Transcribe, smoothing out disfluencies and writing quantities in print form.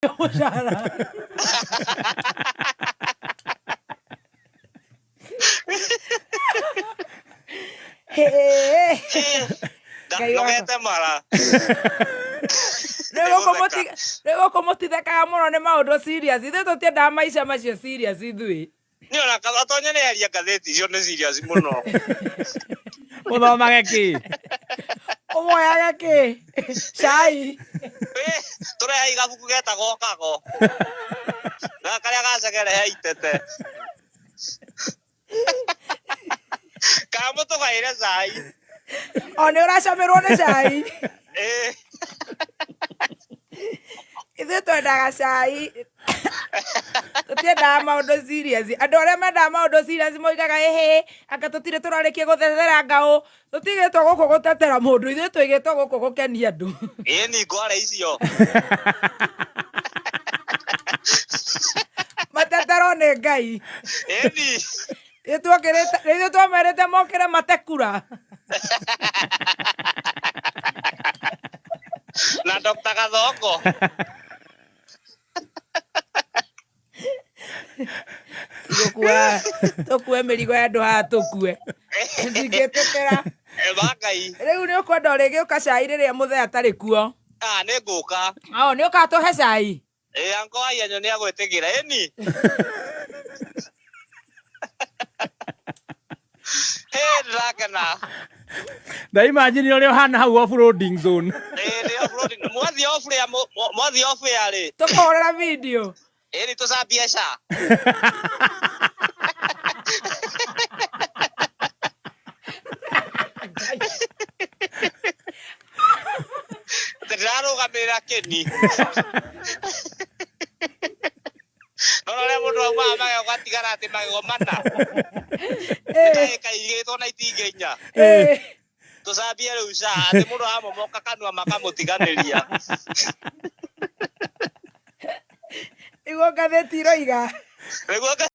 Mũcara. Hĩ. Ngai wakwa. Nogete mara. Rĩu gũkũ rĩu gũkũ mũtithekaga mũno nĩ maũndũ serious. Ithuĩ tũtiendaga maica macio serious ithuĩ. Nĩ ona atonye nĩ aria ngathĩti icio nĩ serious mũno. Ũthomage kĩ? Ũmoyage kĩ? Cai. Tũrehei gabuku getagwo kago. Na karĩa gacegerehe itete. Kana mũtũgaĩre cai. O nĩ ũracamĩrwo nĩ cai. Ĩĩ. Ithuĩ twendaga cai. Tũtiendaga maũndũ serious. Andũ arĩa mendaga maũndũ serious moigaga ĩhĩ, anga tũtirĩ tũrarĩkia gũtetera ngaũ. Tũtigĩtwo gũkũ gũtetera mũndũ, ithuĩ tũigĩtwo gũkũ gũkenia andũ. Ĩĩ ni ngware icio. Mateterwo nĩ Ngai. Ĩĩ ni. Ithuĩ twamerĩte mokĩre matekura. Na Dr. Gathongo. Tũkua tũkue mĩrigo ya andũ haha tũkue. Ndingĩtĩkĩra. Eba Ngai. Rĩu nĩ ũkwenda ũrĩgĩũka cai rĩrĩa mũthee atarĩ kuo. Ah, nĩ ngũka. O nĩ ũkatũhe cai. Ĩĩ anko Waiyanyo nĩ agwĩtĩkĩra. Ĩni. Hĩ ndĩrakena. Ndaimagine ũrĩa ũhana hau off-roading zone. Ĩĩ nĩ off-roading. Mwathiĩ off rĩa mwathiĩ off air rĩ. Tũkũhũrĩra video. Ĩni tũcambie ca. Ndĩrarũgamĩrĩra kĩni. No ũrĩa mũndũ aumaga magego gatigara atĩ magego mana. Ndagĩka igĩrĩ tona itingĩ inya. Tũcambie rĩu ca atĩ mũndũ amomoka kanua makamũtiganĩria. Nĩguo ngathĩti iroiga. Nĩguo.